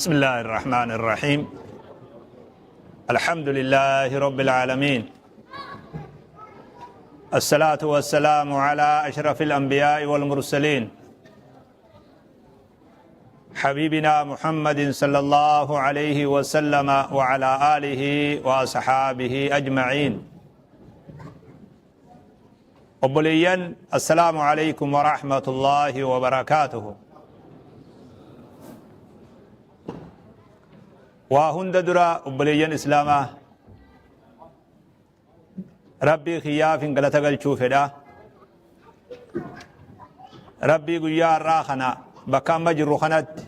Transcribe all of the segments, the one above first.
بسم الله الرحمن الرحيم الحمد لله رب العالمين الصلاة والسلام على أشرف الأنبياء والمرسلين حبيبنا محمد صلى الله عليه وسلم وعلى آله وأصحابه أجمعين Obboleeyyan Assalaamu Aleykum Warahmatullaahi Wabarakaatuhu. Waa hunda dura obboleeyyan Islaamaa Rabbii kiyyaafin galata galchuu fedha. Rabbii guyyaa har'aa kana bakka amma jirru kanatti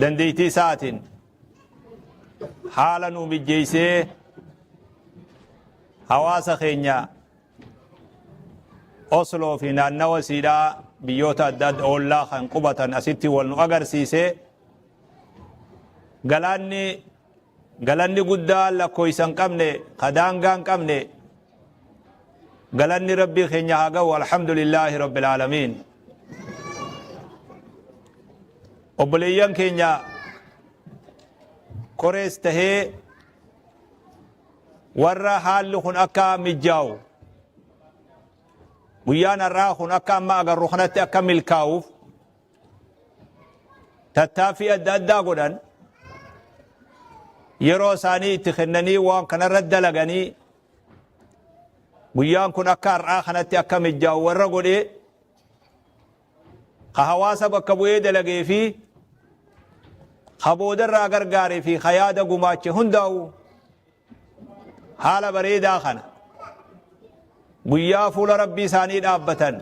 dandeettii isaatiin haala nuu mijjeessee Hawaasa keenya Osloo fi naannawa isiidhaa biyyoota adda adda oollaa kan qubatan asitti wal nu agarsiise galaanni galanni guddaa lakkooysa hin qabne ka daangaa hin qabne galanni rabbii keenya haa ga'u alhamdulillaahi rabbil aalamiin obboleeyyan keenya korees tahee Warra haalli kun akka mijjaawu guyyaan har'aa kun akka amma agarru kanatti akka milkaa'uuf tattaaffii adda addaa godhan yeroo isaanii itti kennanii waan kanarra dalaganii guyyaan kun akka har'aa kanatti akka mijjaa'u warra godhee ka hawaasa bakka bu'ee dalagee fi ka boodarraa gargaaree fi ka yaada gumaache hundaa'u haala bareedaa kana guyyaa fuula rabbii isaanii dhaabbatan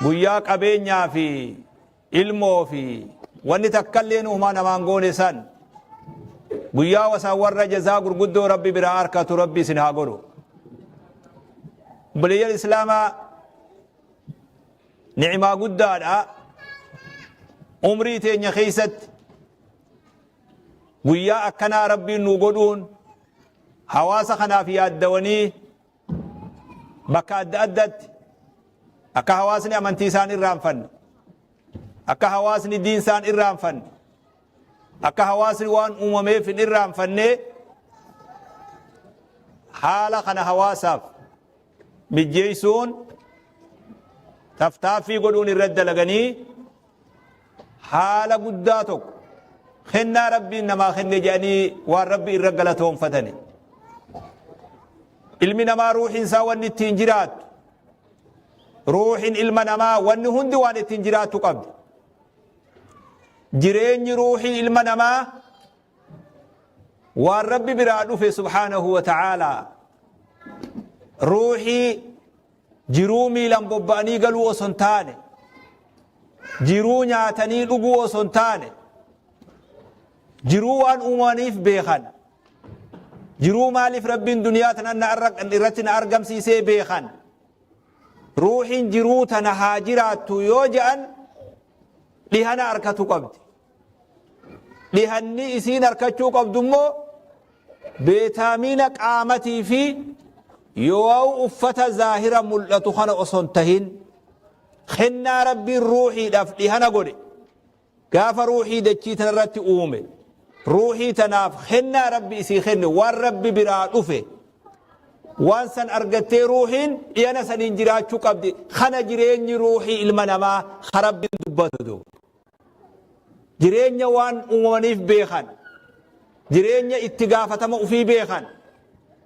guyyaa qabeenyaa fi ilmoo fi wanni takkallee nuumaa namaan goone san guyyaa wasaan warra jazaa gurguddoo rabbi biraa arkatu rabbi isin haa godhu obboleeyyan islaamaa ni'imaa guddaadha umrii teenya keessatti guyyaa akkanaa rabbiin nu godhuun hawaasa kanaaf yaaddawanii bakka adda addatti akka hawaasni amantii isaan irraanfanne akka hawaasni diin isaan irraanfanne akka hawaasni waan uumameef hin irraanfanne haala kana hawaasaaf mijjeessuun taftaaffii godhuun irratti dalaganii haala guddaa tokko kennaa rabbiin namaa kenne jedhanii waan rabbi irra galatoonfatani. Ilmi namaa ruuxiin isaa wanni ittiin jiraattu ruuxiin ilma namaa wanni hundi waan ittiin jiraattu qabdi. Jireenyi ruuxii ilma namaa waan rabbi biraa dhufe subhaanahu wa ta'aalaa ruuxii jiruu miilan bobba'anii galuu osoo hin taane jiruu nyaatanii dhuguu osoo hin taane jiruu waan uumamaniif beekan jiruu maaliif rabbiin duniyaa tana na irratti na argamsiisee beekan ruuxiin jiruu tana haa jiraattu yoo je'an dhihana arkatu qabdi Dhihanni isiin arkachuu qabdu immoo beetaamiina qaamatii fi yoo uffata zaahira mul'atu kana osoo hin tahin kennaa Rabbiin ruuxiidhaaf dhihana godhe gaafa ruuxii dachii tanarratti uume ruuxii tanaaf kennaa Rabbi isii kenne waan Rabbi biraa dhufe waan san argattee ruuxiin dhihana saniin jiraachuu qabdi kana jireenyi ruuxii ilma namaa ka Rabbiin dubbatu. Jireenya waan uumamaniif beekan, jireenya itti gaafatama ufii beekan,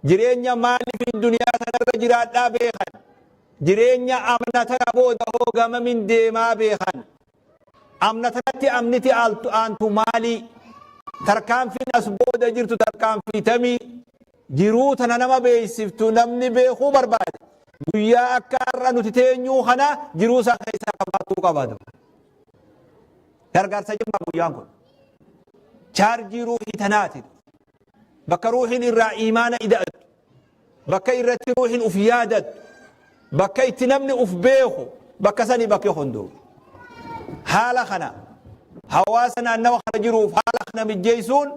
jireenya maaliifin duniyaa tanarra jiraadhaa beekan, jireenya amna tana booda hoo gamamin deemaa beekan. Amna tanatti amniti aantu maalii? Tarkaanfiin as booda jirtu tarkaanfii tamii? Jiruu tana nama beeksiftu namni beekuu barbaade guyyaa akka har'a nuti teenyuu kana jiruu isaa keessaa qabaatuu qaba. Gargaarsa jimmaa guyyaan kun. Chaarjii ruuhii tanaati. Bakka ruuhiin irraa imaana ida'attu. Bakka irratti ruuhiin uf yaadattu. Bakka itti namni uf beeku. Bakka sanii bakki hunduu. Haala kana hawaasa naannawa kana jiruuf haala kana mijjeessuun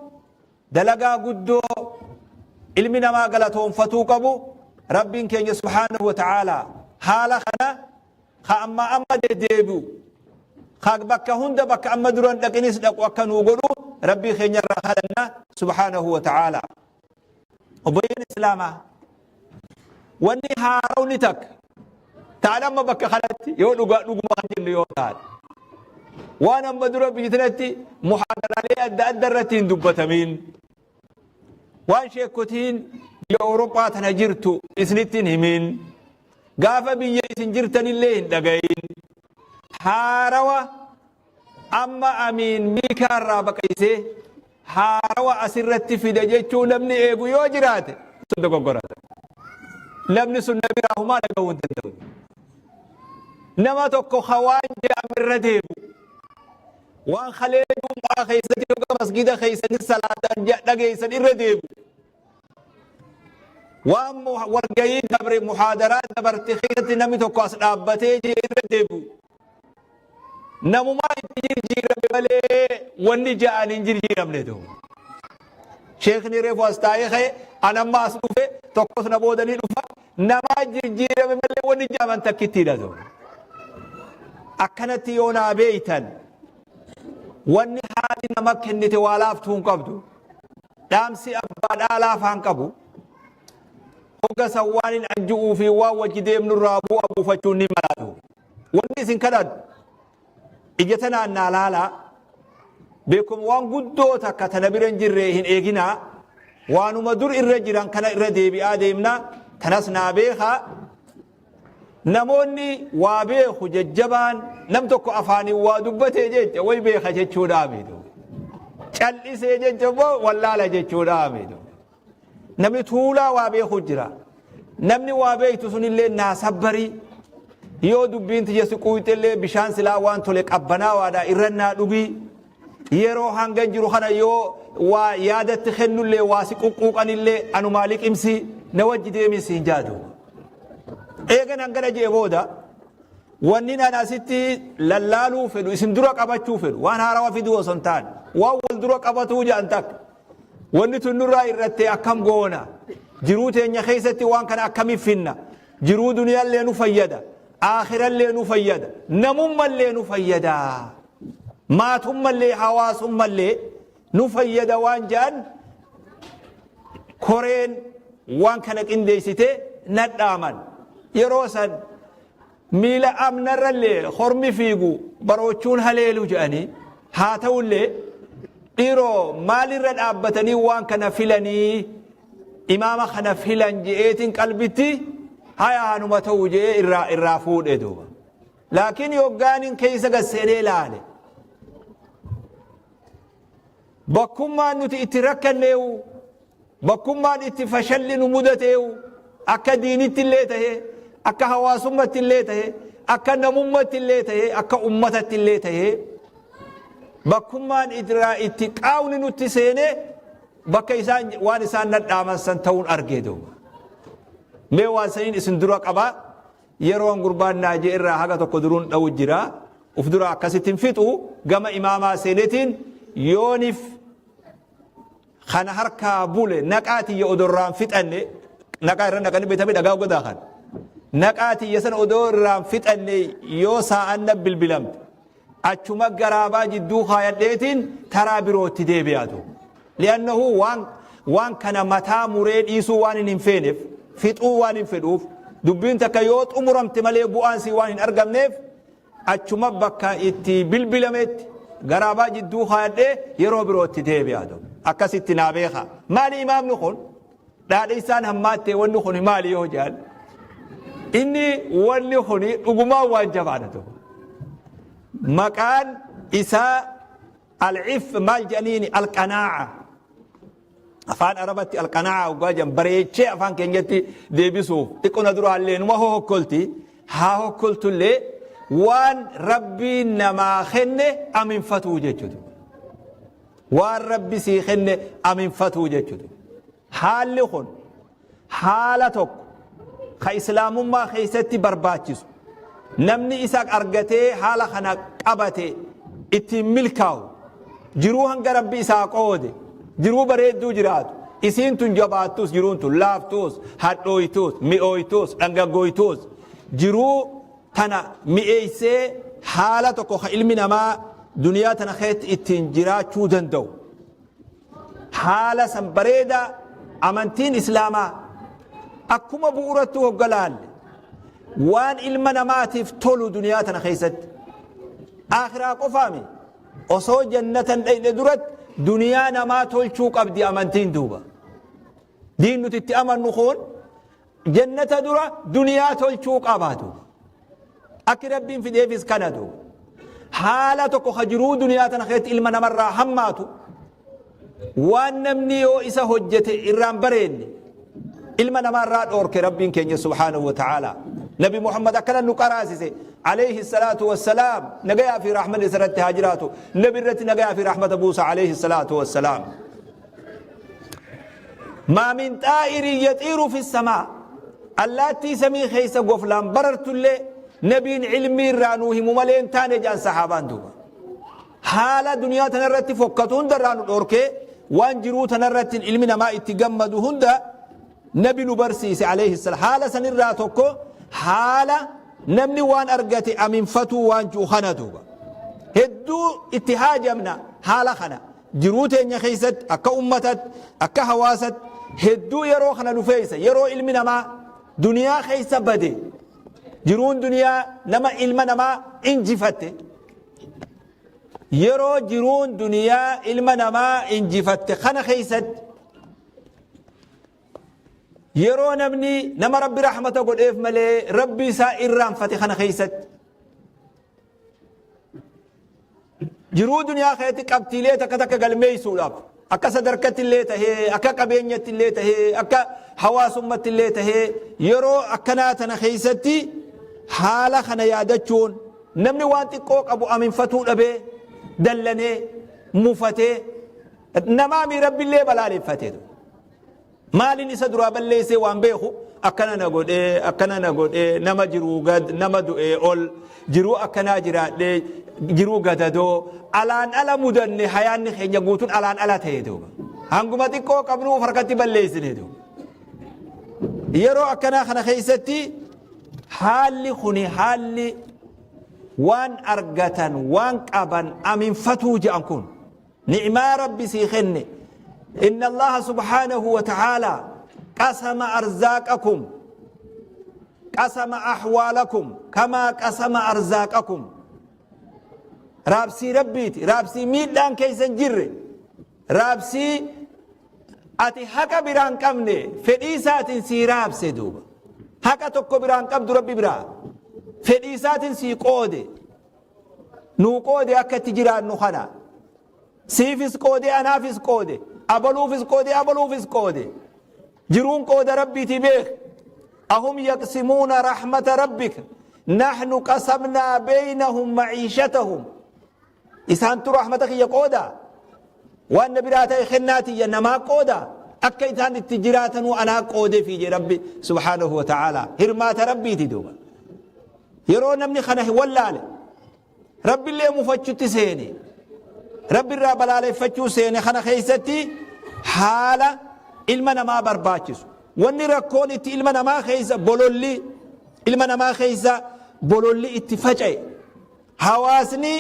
Dalagaa guddoo ilmi namaa galatoonfatuu qabu Rabbiin keenya subhaanahu wa ta'aalaa haala kana ka ammaa amma deddeebi'u Ka bakka hunda bakka amma dura hin dhaqinis dhaqu akka nuu godhu Rabbii keenya irraa kadhanna subhaanahu wa ta'aala. Obboleeyyan Islaamaa, wanni haarawni takka ta'an amma bakka kanatti yoo dhugaa dhuguma kan jennu yoo ta'an waan amma dura biyya tanatti muhaadaraalee adda adda irratti hin dubbatamiin, waan sheekotiin biyya Awurooppaa tana jirtu isinitti hin himiin, gaafa biyya isin jirtanillee hin dhagayin, haarawa amma Amiin Miikaa irraa baqaysee haarawa asirratti fida jechuu namni eegu yoo jiraate sun dogoggorata. Namni sun na biraa humaa dhagahuu hin danda'u. Nama tokko ka waan jedhame irra deebi'u, waan kalee jum'aa keessatti yookaan masgida keessatti salaatan dhageessan irra deebi'u, waan walgahii dabre, muhaadaraa dabarte keessatti namni tokko as dhaabbatee jee irra deebi'u, namumaa itti jirjiirame malee wanni ja'an hin jirjiiramne ta'u. Sheekni reefu as taa'ee ka'e, an amma as dhufe, tokkos na booda ni dhufa, namaa jirjiirame malee wanni ja'aman takkittiidha ta'u. Akkanatti yoo naa beeytan, wanni haati nama kennite waa laaftuu hin qabdu. Dhaamsi abbaa dhaalaa afaan qabu. Hogga san waan hin anju'uu fi waan wajji deemnu irraa bu'aa buufachuun ni malaatu. Wanni isin kadhadhu, ija tanaan naa laalaa, beekuma waan guddoo takka tana bira hin jirre hin eeginaa, waanuma dur irra jiran kana irra deebi'aa deemna, tanas naa beekaa. Namoonni waa beeku jajjabaan, nam tokko afaaniin waa dubbatee jecha way beeka jechuudhaa miti. Cal'isee jecha immoo wallaala jechuudhaa miti. Namni tuulaa waa beeku jira. Namni waa beektu sunillee naa sabbarii. Yoo dubbiin tiyya si quuqxellee bishaan silaa waan tole qabbanaawaadha irra naa dhugii. Yeroo hangan jiru kana yoo waa yaadatti kennullee, waa si quqquuqanillee anumaa liqimsi, na wajji deemii siin jaadu. Eegan hangana jee booda, wanni an asitti lallaaluu fedhu, isin dura qabachuu fedhu, waan haarawa fiduu osoo hin taane, waan wal dura qabatuu jedhan takka. Wanni tun nurraa irrattee akkam goona? Jiruu teenya keessatti waan kana akkamiif finna? Jiruu duniyaallee nu fayyada. Aakhirallee nu fayyada. Namummallee nu fayyada. Maatummallee hawaasummallee nu fayyada waan jedhan koreen waan kana qindeessite nadhaaman. Yeroo san miila amnarrallee hormi fiigu baroochuun haleelu jedhanii, haa ta'ullee dhiiroo maalirra dhaabbatanii waan kana filanii, imaama kana filan je'eetiin qalbitti haya hanuma ta'u je'ee irraa fuudhe duuba. Laakiin yoggaanin keessa gad seenee ilaale, bakkummaan nuti itti rakkanneewu, bakkummaan itti fashalli nu mudateewu, akka diinitti illee tahe, akka hawaasummatti illee tahe, akka namummatti illee tahe, akka ummatatti illee tahe, bakkummaan irraa itti qaawni nutti seene bakka isaan waan isaan nadhaaman san ta'uun argee duuba. Mee waan saniin isin dura qaba. Yeroon gurbaan naa jee irraa haga tokko duruun dha'u jira. Uf dura akkasitti hin fixu, gama imaamaa seenetiin yoonif kana harkaa bule naqaa tiyya odoo irraan fixanne, naqaa irra naqanii beekame dhagaa godaa kan naqaa tiyya sana odoo irraan fixanne, yoo saa'an na bilbilamte achuma garaabaa jidduu kaayadheetiin taraa birootti deebi'aatu. Li'annahu waan kana mataa muree dhiisuu waan hin feeneef, fixuu waan hin fedhuuf, dubbiin takka yoo xumuramte malee bu'aan sii waan hin argamneef, achuma bakka itti bilbilametti garaabaa jidduu kaayadhee yeroo birootti deebi'aatu. Akkasitti naa beeka. Maali imaamni kun? Dhaadheessaan hammaattee wanni kun maali yoo jedhan, inni wanni kun dhugumaan waan jabaadha tokko. Maqaan isaa al-if maal jedhaniini, al-qanaa'a. Afaan Arabatti al-qanaa'a hoggaa jedhan, bareechee afaan keenyatti deebisuuf xiqqoo na duraallee numa hokkolti, haa hokkoltullee, waan Rabbiin namaa kenne aminfatuu jechuudha. Waan Rabbi sii kenne aminfatuu jechuudha. Haalli kun haala tokko ka Islaamummaa keessatti barbaachisu, namni isa argatee haala kana qabate ittiin milkaa'u, jiruu hanga Rabbi isaa qoode jiruu bareedduu jiraatu, isiin tun jabaattus, jiruun tun laaftuus, hadhooytuus, mi'ooytuus, dhangaggooytuus, jiruu tana mi'eeysee Haala tokko ka ilmi namaa duniyaa tana keessatti ittiin jiraachuu danda'u. Haala san bareedaa amantiin Islaamaa akkuma bu'uurattuu hogga laalle waan ilma namaatiif tolu duniyaa tana keessatti aakhiraa qofaami osoo jannatan dhayne duratti duniyaa namaa tolchuu qabdi amantiin duuba. Diin nuti itti amannu kun jannata dura duniyaa tolchuu qaba duuba. Akki Rabbiin fideefis kana duuba. Haala tokko ka jiruu duniyaa tana keessatti ilma namarraa hammaatu waan namni yoo isa hojjete irraan bareenne ilma namaarraa dhoorke Rabbiin keenya subhaanahu wa ta'ala. Nabi Muhammad akkana nu qaraasise alayhi salaatu wassalaam, nagayaa fi rahmanni isarratti haa jiraatu. Nabi irratti nagayaa fi rahmata buusa alayhi salaatu wassalaam. Maa min xaa'irin yaxiiru fi samaa, allaattii samii keessa goflaan barartullee nabiin ilmii irraa nuu himu malee hin taane jedhan sahaabaan duuba. Haala duniyaa tanarratti fokkatu hundarraa nu dhorkee waan jiruu tanarratti ilmi namaa itti gammadu hunda nabi nu barsiise alayhi salaam. Haala sanirraa tokko haala namni waan argate aminfatuu waan ji'u kana duuba. Hedduu itti haajamna haala kana. Jiruu teenya keessatti akka ummatatti, akka hawaasatti hedduu yeroo kana nu feeysa. Yeroo ilmi namaa duniyaa keessa bade, jiruun duniyaa nama ilma namaa injifatte. Yeroo jiruun duniyaa ilma namaa injifatte kana keessatti, yeroo namni nama Rabbi rahmata godheef malee Rabbi isaa irraanfate kana keessatti, jiruu duniyaa keessatti qabxiilee takka takka galmeessuudhaaf akka sadarkatti illee tahee, akka qabeenyatti illee tahee, akka hawaasummatti illee tahee, yeroo akkanaa tana keessatti haala kana yaadachuun namni waan xiqqoo qabu aminfatuu dhabee, dallanee, mufatee, namaami Rabbillee balaaleffatee maaliin isa duraa balleessee waan beeku akkana na godhee, akkana na godhee, nama jiruu gad, nama du'ee ol jiruu akkanaa jiraadhee, jiruu gadadoo alaan ala mudanne, hayaanni keenya guutuun alaan ala ta'e duuba. Hanguma xiqqoo qabnu of harkatti balleessine duuba. Yeroo akkanaa kana keessatti haalli kuni haalli waan argatan, waan qaban aminfatuu jedhan kun, ni'maa Rabbi sii kenne, inna Allaha subhaanahu wa ta'ala qasama arzaaqakum, qasama ahwaalakum kamaa qasama arzaaqakum. Raabsii Rabbiiti, raabsii miidhaan keessa hin jirre, raabsii ati haqa biraan qabne, fedhii isaatiin sii raabse duuba. Haqa tokko biraan qabdu Rabbi biraa, fedhii isaatiin sii qoode, nuu qoode. Akka itti jiraannu kana siifis qoode, anaafis qoode, abaluufis qoode, abaluufis qoode. Jiruun qooda Rabbiiti beek. Ahum yaqsimuuna rahmata rabbika nahnu qasamnaa beeynahum maciishatahum. Isaantu rahmata kiyya qooda? Waan na biraa ta'e kennaa tiyya namaa qooda? Akka isaan itti jiraatanuu anaa qoodefi je Rabbi subhaanahu wa ta'ala. Hirmaata Rabbiiti duuba. Yeroo namni kana hin wallaale, Rabbillee mufachutti seene, Rabbi irraa balaaleffachuu seene kana keessatti haala ilma namaa barbaachisu, wanni rakkoon itti ilma namaa keessa bololli, ilma namaa keessa bololli itti faca'e, hawaasni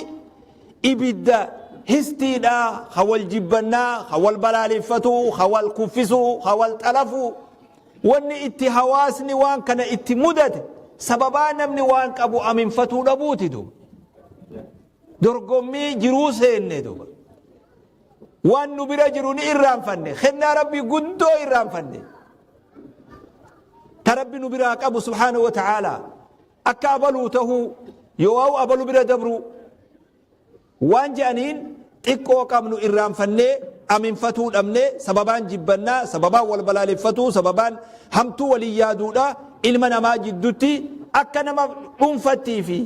ibidda histiidha, ka wal jibbannaa, ka wal balaaleffatuu, ka wal kuffisuu, ka wal xalafuu, wanni itti hawaasni waan kana itti mudate sababaa namni waan qabu aminfatuu dhabuuti duuba. Dorgommii jiruu seenne duuba. Waan nu bira jiru ni irraanfanne, kennaa Rabbii guddoo irraanfanne, ta Rabbi nu biraa qabu subhaanahu wa ta'aalaa, akka abaluu tahuu yoo abalu bira dabruu waan je'aniin xiqqoo qabnu irraanfannee aminfatuu dhabne. Sababaan jibbannaa, sababaan wal balaaleffatuu, sababaan hamtuu walii yaaduudha ilma namaa jiddutti, akka nama dhuunfattii fi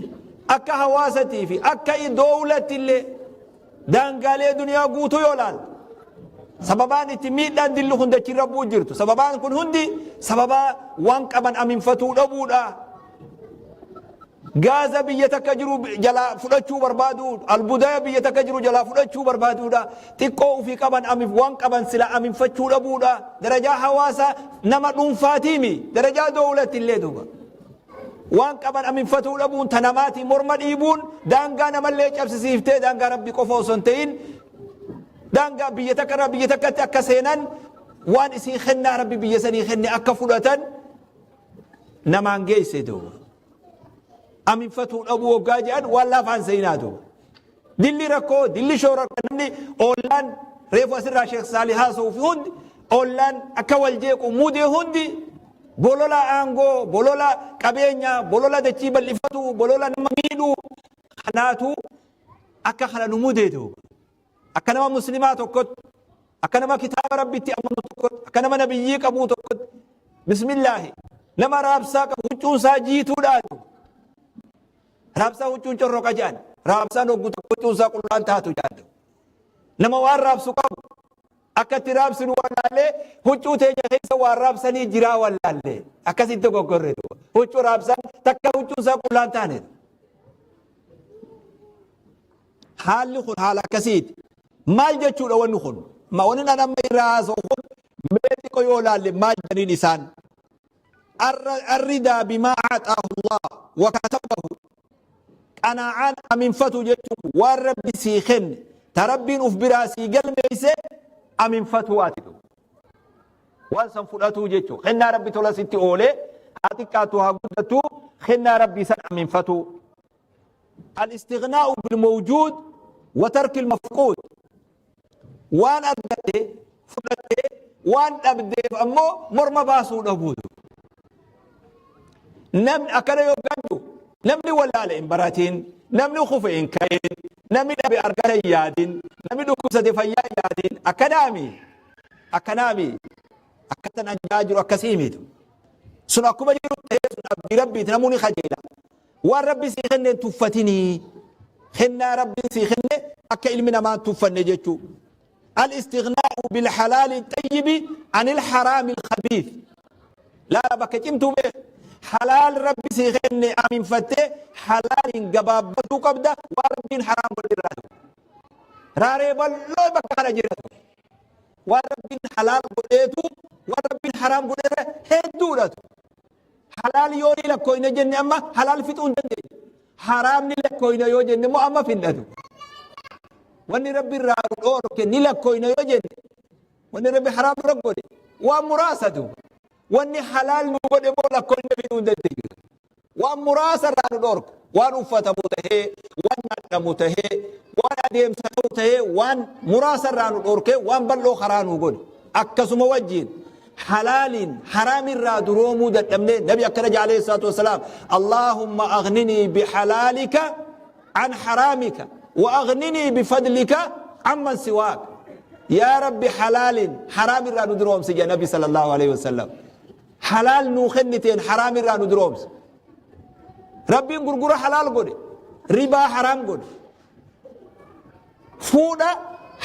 akka hawaasatii fi akka doowlatti illee, daangaalee duniyaa guutuu yoo laalte, sababaan itti miidhaan dilli kun dachii rabbuu jirtu, sababaan kun hundi sababaa waan qaban aminfatuu dhabuudha. Gaaza biyya takka jiru jalaa fudhachuu barbaaduu, albuuda biyya takka jiru jalaa fudhachuu barbaaduudha. Xiqqoo ofii qaban amif waan qaban sila aminfachuu dhabuudha. Darajaa hawaasa nama dhuunfaatiimi, darajaa dowlatti illee duuba. Waan qaban aminfatuu dhabuun, ta namaatiin morma dhiibuun daangaa namallee cabsisiiftee, daangaa Rabbi qofa osoo hin ta'in daangaa biyya takka irraa biyya takkatti akka seenan, waan isii kennaa Rabbi biyya sanii kenne akka fudhatan namaan geesse duuba. Aminfatuu dhabuu waggaa jedhan waan laafaan seenaa duuba. Dilli rakkoo, dilli shoora, namni oollaan reefu asirraa Sheekh Saalih haasa'uu fi hundi ollaan akka wal jeequ mudee hundi bolola aangoo, bolola qabeenya, bolola dachii bal'ifatu, bolola nama miidhuu kanaatu akka kana nu mudee duuba. Akka nama muslimaa tokkotti, akka nama kitaaba Rabbitti amanu tokkotti, akka nama nabiyyii qabuu tokkotti, bismillaahi, nama raabsaa qabu huccuun isaa jiituudhaatu. Raabsaa huccuun corroqa jedhan. Raabsaan hoggu tokko huccuun isaa qullaan taatu jedhan. Nama waan raabsu qabu akka itti raabsinu wallaallee, huccuu teenya keessa waan raabsanii jiraa wallaallee akkasitti dogoggorre. Huccuu raabsaan takka huccuun isaa qullaan taane. Haalli kun haala akkasiiti. Maal jechuudha wanni kun? Ma wanni an amma irraa haasa'u kun mee xiqqoo yoo laalle maal jedhaniin isaan? Arridaa bimaa a'xaahu Allah wa katabahu. Qanaa'aan aminfatu jechuun waan Rabbi sii kenne, ta Rabbiin uf biraa sii galmeeyse aminfatuu, ati waan san fudhatuu jechuu. Kennaa Rabbi tola sitti oolee, haa xiqqaatu haa guddattu, kennaa Rabbii san aminfatuu. Al-istighnaa'u bil-mawjuud wa tarki al-mafquud. Waan argatte fudhattee, waan dhabdeef ammoo morma baasuu dhabuutu. Namni akkana yoo gaddu, namni wallaale hin baratin, namni kufe hin ka'in, namni dhabe argata hin yaadin, namni dhukkubsate fayyaa hin yaadin. Akkanaami, akkanaami, akkatan anjaa jiru akkasii miti. Sun akkuma jiru ta'ee, sun abdii Rabbiiti, namuu ni kajeela. Waan Rabbi sii kenne hin tuffatinii. Kennaa Rabbiin sii kenne akka ilmi namaa hin tuffanne jechuu. Al-istighnaa'u bil halaali xayyibi anil haraami khabiith. Laala bakka cimtuu beek. Halaal Rabbi sii kenne aminfattee halaaliin gabaabbatuu qabda, waan Rabbiin haraam godhe irraa ta'u. Raaree bal'oo bakka kana jiratu. Waan Rabbiin halaal godheetu waan Rabbiin haraam godheerra hedduudhatu. Halaal yoo ni lakkooyna jenne amma halaal fixuu hin dandeenyu. Haraam ni lakkooyna yoo jenne immoo amma findhatu. Wanni Rabbi irraa nu dhoorke ni lakkooyna yoo jenne, wanni Rabbi haraam nurra godhe waan muraasatu. Wanni halaal nu godhe immoo lakkooyna fixuu hin dandeenyu. Waan muraasa irraa nu dhoorka. Waan uffatamu tahee, waan nyaadhamu tahee, waan adeemsa ta'u tahee, waan muraasa irraa nu dhoorkee waan bal'oo karaa nu godhe. Akkasuma wajjiin halaaliin haraamirraa duroomuu dadhabnee. Nabi akkana jedha alayhi salaatu wassalaam: Allaahumma aghnini bihalaalika an haraamika wa aghnini bifadlika amman siwaak. Yaa Rabbi, halaaliin haraamirraa nu duroomsi jedha Nabi sallallahu alayhi wasallam. Halaal nuu kenniteen haraamirraa nu duroomsi. Rabbiin gurgura halaal godhe, ribaa haraam godhe. Fuudha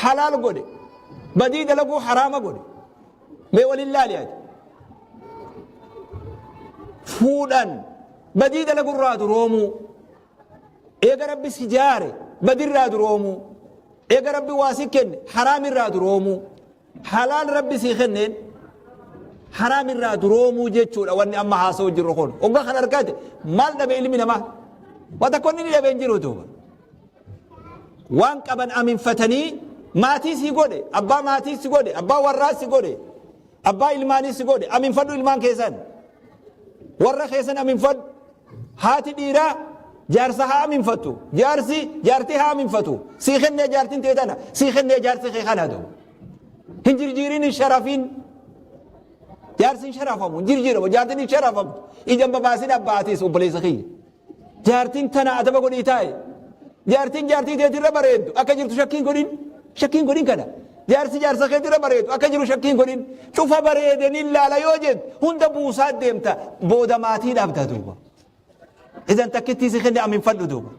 halaal godhe, badii dalaguu haraama godhe. Mee waliin laali ati. Fuudhan badii dalagurraa duroomuu. Eega Rabbi si jaare badirraa duroomuu. Eega Rabbi waa si kenne haraamirraa duroomuu. Halaal Rabbi sii kenneen haraam irraa duroomuu jechuudha wanni amma haasa'u jirru kun. Hoggaa kan argate maal dhabe ilmi namaa? Waa takko inni dhabe hin jiru duuba. Waan qaban aminfatanii, maatii sii godhe, abbaa maatii si godhe, abbaa warraa si godhe, abbaa ilmaanii si godhe, aminfadhu ilmaan keessan. Warra keessan aminfadhu. Haati dhiiraa jaarsa haa aminfattu. Jaarsi jaartii haa aminfatu. Sii kennee jaartiin tee tana. Sii kennee jaarsi kee kana ta'u. Hin jirjiirin, hin sharafiin. Jaarsi hin sharafamu, hin jirjiiramu, jaartiin hin sharafamtu. Ija hin babaasin abbaatis obboleessa kiyya. Jaartiin tana adaba godhii taa'e. Jaartiin jaartii teetirra bareeddu akka jirtu shakkiin godhin. Shakkiin godhin kana. Jaarsi jaarsa keetirra bareedu akka jiru shakkiin godhin. Cufa bareedanii laala yoo jettu hunda buusaa deemta, booda maatii dhabda duuba. Idan takkittii si kenne aminfadhu duuba.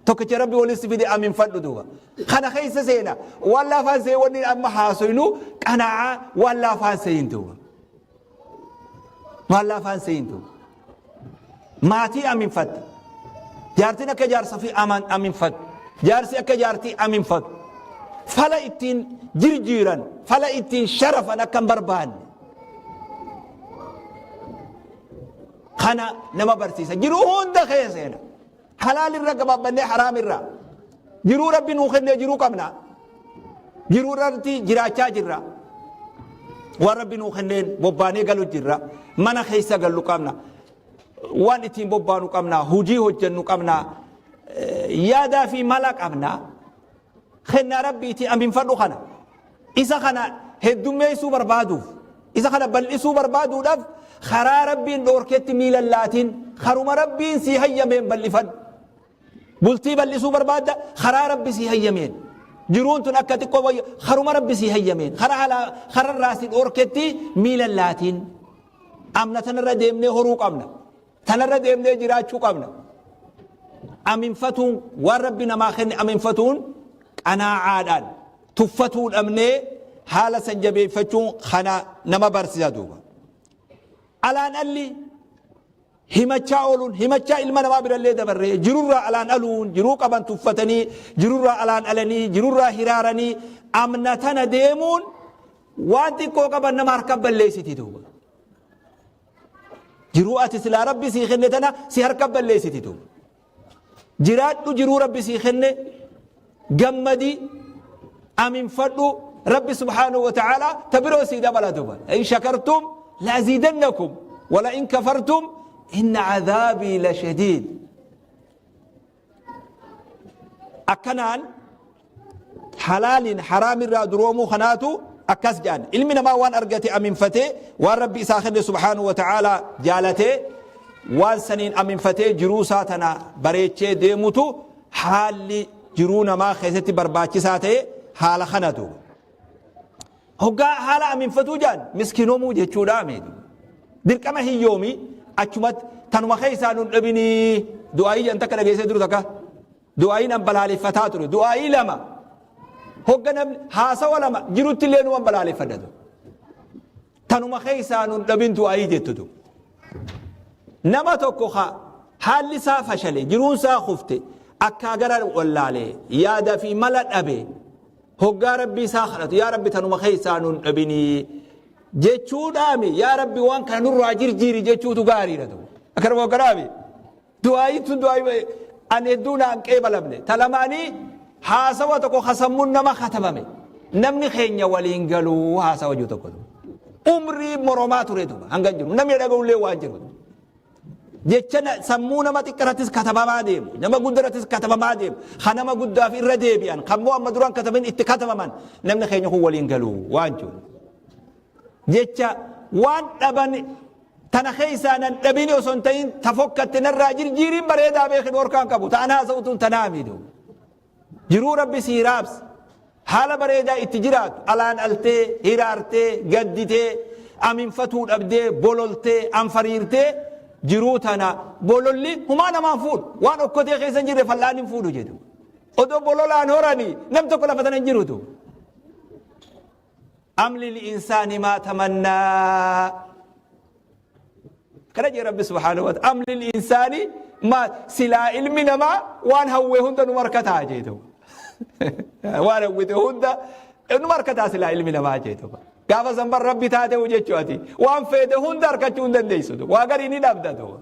Tokkicha Rabbi walitti si fide aminfadhu duuba. Kana keessa seena. Waan laafaan see wanni amma haasoynu qana'aa waan laafaan seeyin duuba. Waan laafaan seeyin duuba. Maatii aminfatte. Jaartiin akka jaarsa fi aminfatu. Jaarsi akka jaartii aminfatu. Fala ittiin jirjiiran, fala ittiin sharafan akka hin barbaanne. Kana nama barsiisa. Jiruu hunda keessa seena. Halaal irra gabaabbannee haraam irra. Jiruu Rabbi nuu kennee jiruu qabna. Jiruu irratti jiraachaa jirra. Waan Rabbi nuu kenneen bobbaanee galu jirra. Mana keessa gallu qabna. Waan ittiin bobbaanu qabna. Hojii hojjennu qabna. Yaadaa fi mala qabna. Kennaa Rabbiitii aminfadhu kana. Isa kana heddummeessuu barbaaduuf, isa kana bal'isuu barbaaduudhaaf karaa Rabbiin dhoorketti miila hin laatin, karuma Rabbiin sii hayyameen bal'ifadhu. Bultii bal'isuu barbaadda karaa Rabbi sii hayyameen. Jiruun tun akka xiqqoo wayya karuma Rabbi sii hayyameen. Karaa halaa kararraa si dhoorketti miila hin laatin. Amna tanarra deemnee horuu qabna. Tanarra deemnee jiraachuu qabna. Aminfatuun waan Rabbi namaa kenne aminfatuun qanaacaadhaan tuffatuu dhabnee haala san jabeeffachuun kana nama barsiisa duuba. Alaan alli himachaa ooluun himachaa ilma namaa birallee dabarree jirurraa alaan aluun jiruu qaban tuffatanii jirurraa alaan alanii jirurraa hiraaranii amna tana deemuun waan xiqqoo qaban nama harka balleessiti duuba. Jiruu ati silaa Rabbi sii kenne tana si harka balleessiti duuba. Jiraadhu jiruu Rabbi sii kenne gammadi aminfadhu Rabbi subhaanahu wa ta'ala ta biroo sii dabala duuba. In shakartum laaziidannakum wala in kafartum inna cadhaabii la shadiid. Akkanaan halaaliin haraamirraa duroomuu kanaatu akkas jedhan. Ilmi namaa waan argate aminfatee waan Rabbi isaa kenne subhaanahu wa ta'aalaa jaalatee waan saniin aminfatee jiruu isaa tana bareechee deemutu haalli jiruu namaa keessatti barbaachisaa ta'e haala kana duuba. Hoggaa haala aminfatuu jedhan miskinomuu jechuudha meedu. Dirqama hiyyoomii achumatti tanuma keessaa nun dhabinii du'aayii jedhan takka dhageessee jiru takka. Du'aayiin an balaaleffataa ture. Du'aayii lama. Hogga namni haasawa lama jirutti illee numan balaaleffadha ture. Tanuma keessaa nun dhabin du'aayii jettu ture. Nama tokko ka haalli isaa fashale jiruun isaa kufte akkaa gara wallaale yaada fi mala dhabe hoggaa rabbii isaa kadhatu yaa rabbi tanuma keessaa nun dhabinii jechuudhaami yaa rabbi waan kana nurraa jirjiiri jechuutu gaariidha ture. Akkanuma hogganaami. Du'aayiin tun du'aayii an hedduu naan qeebalamne. Ta lamaanii haasawa tokko ka sammuun nama katabame. Namni keenya waliin galuu haasawa jiru tokko. Umrii moromaa ture duuba hanga jiru. Namni dhaga'ullee waan jiru. Jecha sammuu nama xiqqarattis katabamaa deemu. Nama guddarattis katabamaa deemu. Ka nama guddaaf irra deebi'an. Kan moo amma duraan kataban itti katabaman. Namni keenya kun waliin galuu waan jiru. Jecha waan dhaban tana keessaa nan dhabini osoo hin ta'in ta fokkatte narraa jirjiiriin bareedaa beeki dhorkaan qabu ta an haasa'u tun tanaa miidhu. Jiruu Rabbi sii raabse haala bareedaa itti jiraatu alaan altee hiraartee gadditee aminfatuu dhabdee bololtee anfariirtee jiruu tana bololli humaa namaan fuudhu waan okkotee keessa hin jirre fal'aan hin fuudhu jedhu. Odoo bololaan horanii nam tokko lafa tana hin jirutu. Am lil insaani maa tamannaa. Kana jee Rabbi subhaanahu wa ta'ala. Am lil insaani maa silaa ilmi namaa waan hawwee hunda numa harkataa jee ta'u. Waan hawwite hunda numa harkataa silaa ilmi namaa jee ta'u. Gaafa san bar Rabbi taate jechuu ati waan feete hunda harkachuu hin dandeessu. Waa garii ni dhabda ta'u.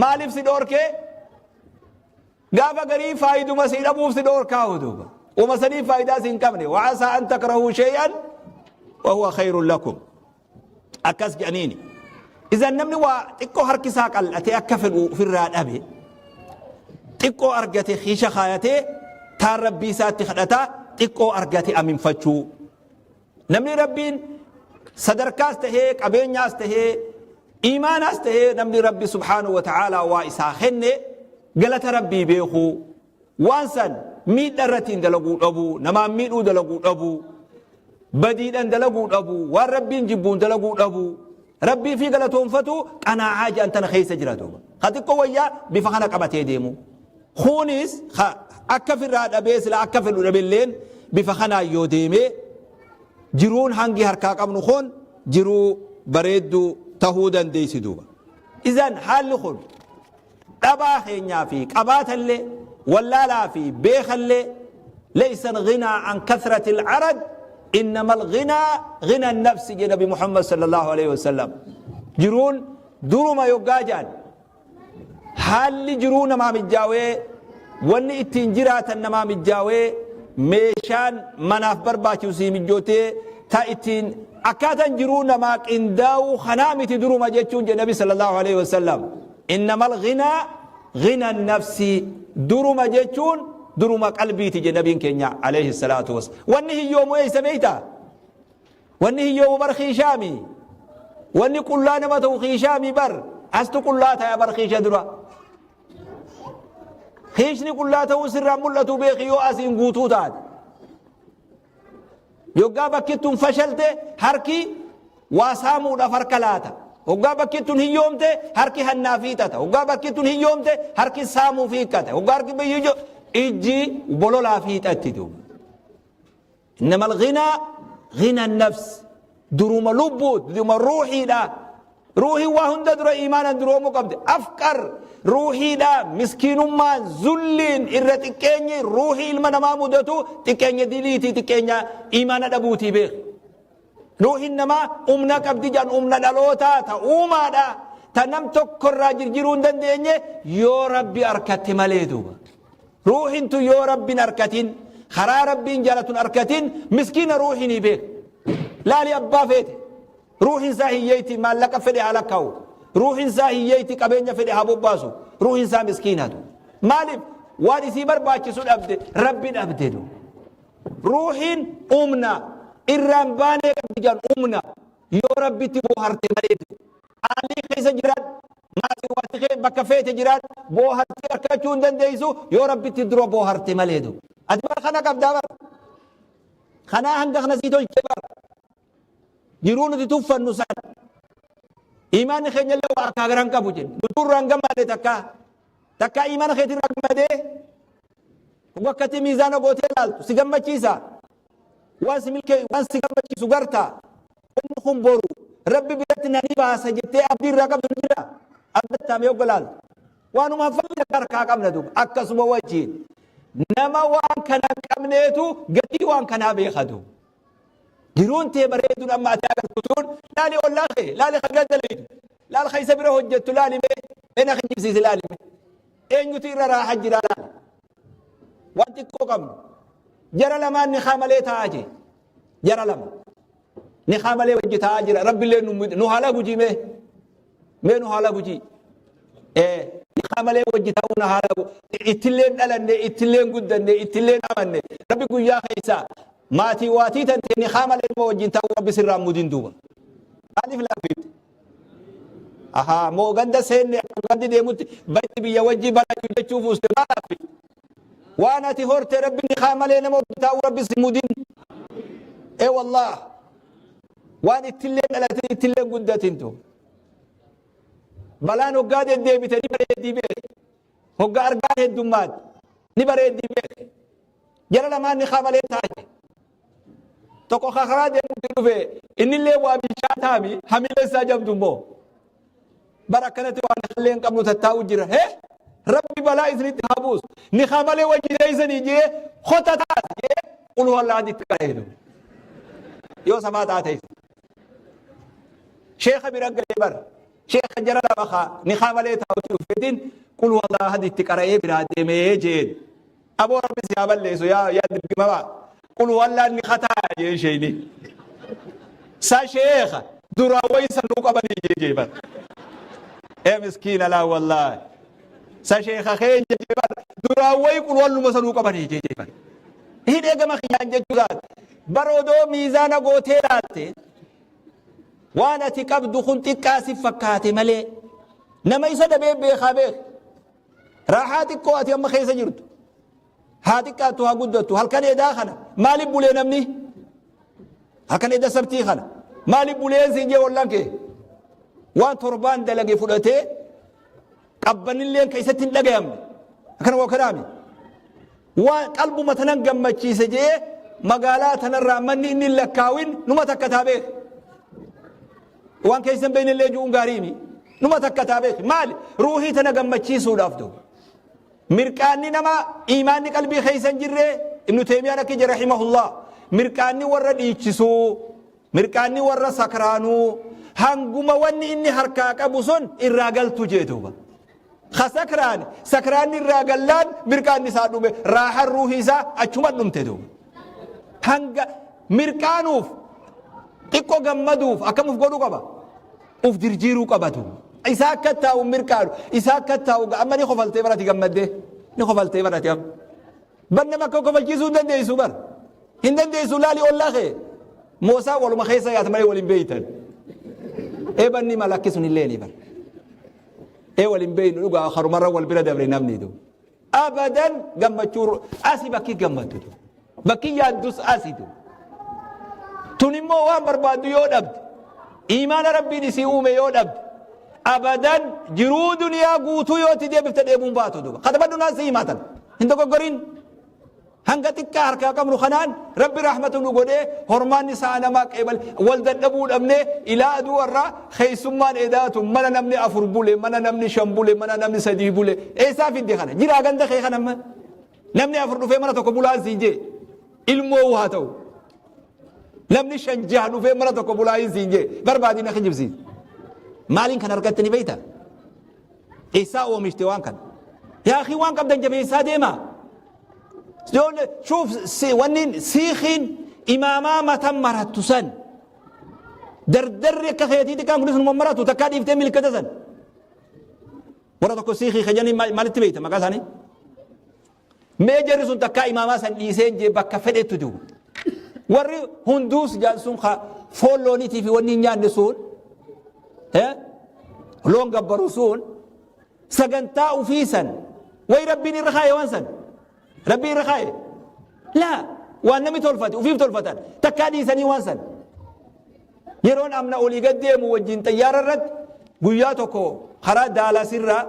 Maaliif si dhoorkee? Gaafa garii faayiduma sii dhabuuf si dhoorkaahu duuba. Uma sanii faayidaa si hin qabne. Wa'asaa an takrahuu shay'an wa huwa khayrun lakum. Akkas jedhaniini. Isan namni waa xiqqoo harki isaa qal'atee akka fedhu ofirraa dhabe xiqqoo argate kiisha kaayatee taan rabbii isaatti kadhataa xiqqoo argate aminfachuu. Namni Rabbiin sadarkaas tahee qabeenyaas tahee iimaanaas tahee namni Rabbi subhaanahu wa ta'aalaa waa isaa kenne galata Rabbii beekuu waan san miidha irrattiin dalaguu dhabuu namaan miidhuu dalaguu dhabuu badiidhaan dalaguu dhabuu waan Rabbiin jibbuun dalaguu dhabuu Rabbii fi galatoonfatu qanaa'aa jedhan tana keessa jira duuba. Ka xiqqoo wayyaa bifa kana qabatee deemu. Kunis akka firraa dhabee sila akka fedhu dhabelleen bifa kanaan yoo deeme jiruun hangi harkaa qabnu kun jiruu bareedduu tahuu dandeessi duuba. Izan haalli kun dhabaa keenyaa fi qabaatallee wallaalaa fi beekallee laysa al-ghinaa an kathrati al-arad innama al-ghinaa ghina an-nafsi jedhe Nabi Muhammad sallallahu alaihi wasallam. Jiruun Duruma yoggaa ja'an, haalli jiruu namaa mijjaawee, wanni ittiin jiraatan namaa mijjaawee, meeshaan manaaf barbaachisu sii mijjootee, ta ittiin akkaataan jiruu namaa qindaa'uu kanaa miti duruma jechuun jedhe Nabi sallallahu alaihi wasallam. Innamal ghinaa ghina nafsi, duruma jechuun duruma qalbiiti jedhe Nabiin keenya alaihi salaatu was. Wanni hiyyoomu eessa beektaa? Wanni hiyyoomu bar kiishaami. Wanni qullaa nama ta'u kiishaami bar. Astu qullaa ta'a bar kiisha dura. Kiishni qullaa ta'uu sirraa mul'atu beeki yoo asiin guutuu taate. Yoggaa bakki tun fashalte harki waa saamuudhaaf harka laata. Hoggaa bakki tun hiyyoomte harki hannaaf hiixata. Hoggaa bakki tun hiyyoomte harki saamuuf hiikkata. Hoggaa harki ijji bololaaf hiixatti duuba. Innamal ghinaa ghina nafs, duruma lubbuu, duruma ruuhiidha. Ruuhiin waa hunda dura iimaanan duroomuu qabdi. Afqar ruuhiidha, miskiinummaan, zulliin, irra xiqqeenyi ruuhii ilma namaa mudatu xiqqeenya diliitii, xiqqeenya iimaana dhabuutii beeki. Ruuhiin namaa humna qabdi jedhan, humna dhalootaa ta uumaadha. Ta nam tokko irraa jirjiruu hin dandeenye yoo Rabbi arkatte malee duuba. Ruuhin tun yoo Rabbin arkatin, karaa Rabbiin jaalatun arkatin, miskiina ruuhinii beek. Laali abbaa feete. Ruuhin isaa hiyyeeyti, maallaqa fedhe haa lakkaa'u. Ruuhin isaa hiyyeeyti, qabeenya fedhe haa bobbaasu. Ruuhin isaa miskiinatu. Maaliif? Waan isii barbaachisu dhabde, Rabbi dhabde du. Ruuhin humna irraan baanee qabdi jedhan, humna yoo Rabbitti booharte malee. Haalli keessa jiraadhu, maatii waati kee bakka feete jiraadhu, boohartii arkachuu hin dandeessu yoo Rabbitti dura booharte malee du. Ati bara kana qabdaa bara. Kanaa hanga kana sii tolchee bara. Jiruu nuti tuffannu san. Imaanni keenya illee waa akkaa garan qabu jenna. Nuti irraa hin gammadne takkaa. Takkaa imaana keetii irraa gammadee wakkati miizaana gootee ilaaltu si gammachiisa. Waan si milkee, waan si gammachiisu garta. Wanni kun boru Rabbi biratti na ni baasa jettee abdii irraa qabdu ni jira. Abdattaa mee hogga laaltu. Waanuma haffalle harkaa qabna duuba. Akkasuma wajjiin nama waan kana hin qabneetu gatii waan kanaa beeka duuba. Jiruun tee bareeduun amma ati agartu tun, laali ollaa kee, laali ka bira dalaydu, laal ka isa bira hojjettu, laali mee, mee na kijibsiisi, laali mee. Eenyutu irra raaha jira laali. Waan xiqqoo qabnu. Jara lamaan ni haa malee taa'aa jee. Jara lama. Ni haa malee wajji taa'aa jira. Rabbillee nu haala gujii mee. Mee nu haala gujii. Ni haa malee wajji taa'uu na haala ittillee dhalanne, ittillee guddanne, ittillee amanne. Rabbi guyyaa keessaa maatii waatii tantee ni haa malee nama wajjin taa'uu Rabbi sirraa mudin duuba. Maaliif laaffifte? Ahaa, moo ganda seenne akka gandi deemutti bayi biyya wajji barachuu jechuuf uste maal laaffifte? Waan ati horte Rabbi ni haa malee nama wajji taa'uu Rabbi si mudin. Ee wallaah. Waan ittillee dhalatin, ittillee guddatintu. Balaan hoggaa deddeebite ni bareeddii beeki. Hoggaa argaa heddummaatti ni bareeddii beeki. Jara lamaan ni haa malee taa'e. Tokko karaa deemutti dhufe, innillee waa bilchaa taami, hamilee isaa jabdu immoo. Bara akkanatti waan hallee hin qabnu tattaa'u jira. Hee! Rabbi balaa isinitti haa buusu. Ni haa malee wajji teessanii jee kota taate jee qul huwallaa itti qara'ee. Yoo safaa taate. Sheekha bira galee bar. Sheekha jara lama haa ni haa malee taa'utti dhufeetiin qul huwallaa itti qara'ee biraa deemee jeen. Aboo Rabbi si haa balleessu yaa yaa dirgimamaa. Qul huwallaan ni kataa jeen sheeyni. Sa sheekha duraa wayi sanuu qabanii jee jee bar. Ee miskiina laa wallaahi. Sa sheekha keenya jee bar duraa wayi qul huwalluma sanuu qabanii jee jee bar. Hidhee gama kiyyaan jechuu isaati. Bar odoo miizaana gootee laalte waan ati qabdu kun xiqqaa si fakkaate malee nama isa dhabee beekaa beek. Raaxaa xiqqoo ati amma keessa jirtu haa xiqqaattu haa guddattu, halkan edaa kana maaliif bulee namni, halkan eda sabtii kana maaliif bulee siin jee ollaan kee, waan torbaan dalage fudhatee qabbanilleen keessatti hin dhagayamne akkana waa kanaami waan qalbuma tanan gammachiise jee magaalaa tanarraa manni inni hin lakkaawin numa takka taa beek. Waan keessa hin beekne illee ju'uun gaariimi. Numa takka taa beeki. Maali? Ruuhii tana gammachiisuudhaaf duuba. Mirqaanni nama iimaanni qalbii keessa hin jirre, Ibnu Teemiyaan akka jedhe rahimahullah, mirqaanni warra dhiichisuu, Mirqaanni warra sakraanuu hanguma wanni inni harkaa qabu sun irraa galtu jee duuba. Ka sakraani sakraanni irraa gallaan mirqaanni isaa dhume, raaxan ruuhii isaa achuma dhumte duuba. Hanga mirqaanuuf xiqqoo gammaduuf akkam uf godhuu qaba? Uf jirjiiruu qaba duuba. Isaa akka taa'u mirqaanu, isaa akka taa'u amma ni kofaltee barati gammaddee, ni kofaltee barati amma. Bar nama akka kofalchiisuu hin dandeessu bar. Hin dandeessu, laali ollaa kee. Moosaa waluma keessa yaata malee waliin beeytan. Ee banni mala akki sun illee ni bar. Ee waliin beeynu dhugaa karumarra wal bira dabre namni du. Abadan gammachuu asi bakki gammaddu du. Bakki yaaddus asi du. Tun immoo waan barbaaddu yoo dhabde, iimaana Rabbiin isii uume yoo dhabde, abadan jiruu duniyaa guutuu yoo itti deebifte dheebuun baatu duuba. Katabadhu naan si himaatan. Hin dogoggorin. Hanga xiqqaa harkaa qabnu kanaan Rabbi rahmatu nu godhee hormaanni sa'a namaa qeebal wal dadhabuu dhabnee ilaa aduu irraa keessummaan edaatu mana namni afur bule, mana namni shan bule, mana namni sadii bule. Eessaa fidde kana? Jiraa ganda kee kana amma? Namni afur dhufee mana tokko bulaan siin jee. Ilmoo haa ta'u. Namni shan jaha dhufee mana tokko bulaa hin siin jee. Barbaadii na kijibsiisa. Maaliin kan argatte ni beekta? Eessaa oomishte waan kana? Yaa akii, waan qabdan jabeessaa deemaa. Ijoollee shuuf wanni siikiin imaamaa matan marattu san dardarri akka keetii xiqqaan kunis numa maratu takkaa dhiiftee milkata san. Warra tokko siikii kajanii maalitti beekta maqaa isaanii? Mee jarri sun takkaa imaamaa san dhiisee jee bakka fedhetti du'u. Warri hunduus jaan sun ka foon looniitii fi wanni hin nyaanne sun, loon gabbaru sun sagantaa ufii san wayi Rabbiin irra kaaye, waan san Rabbiin irra kaaye laa, waan namni tolfate ufiif tolfatan takkaa dhiisanii waan san. Yeroon amna olii gad deemu wajjin xayyaara irratti guyyaa tokko karaa Daalasirraa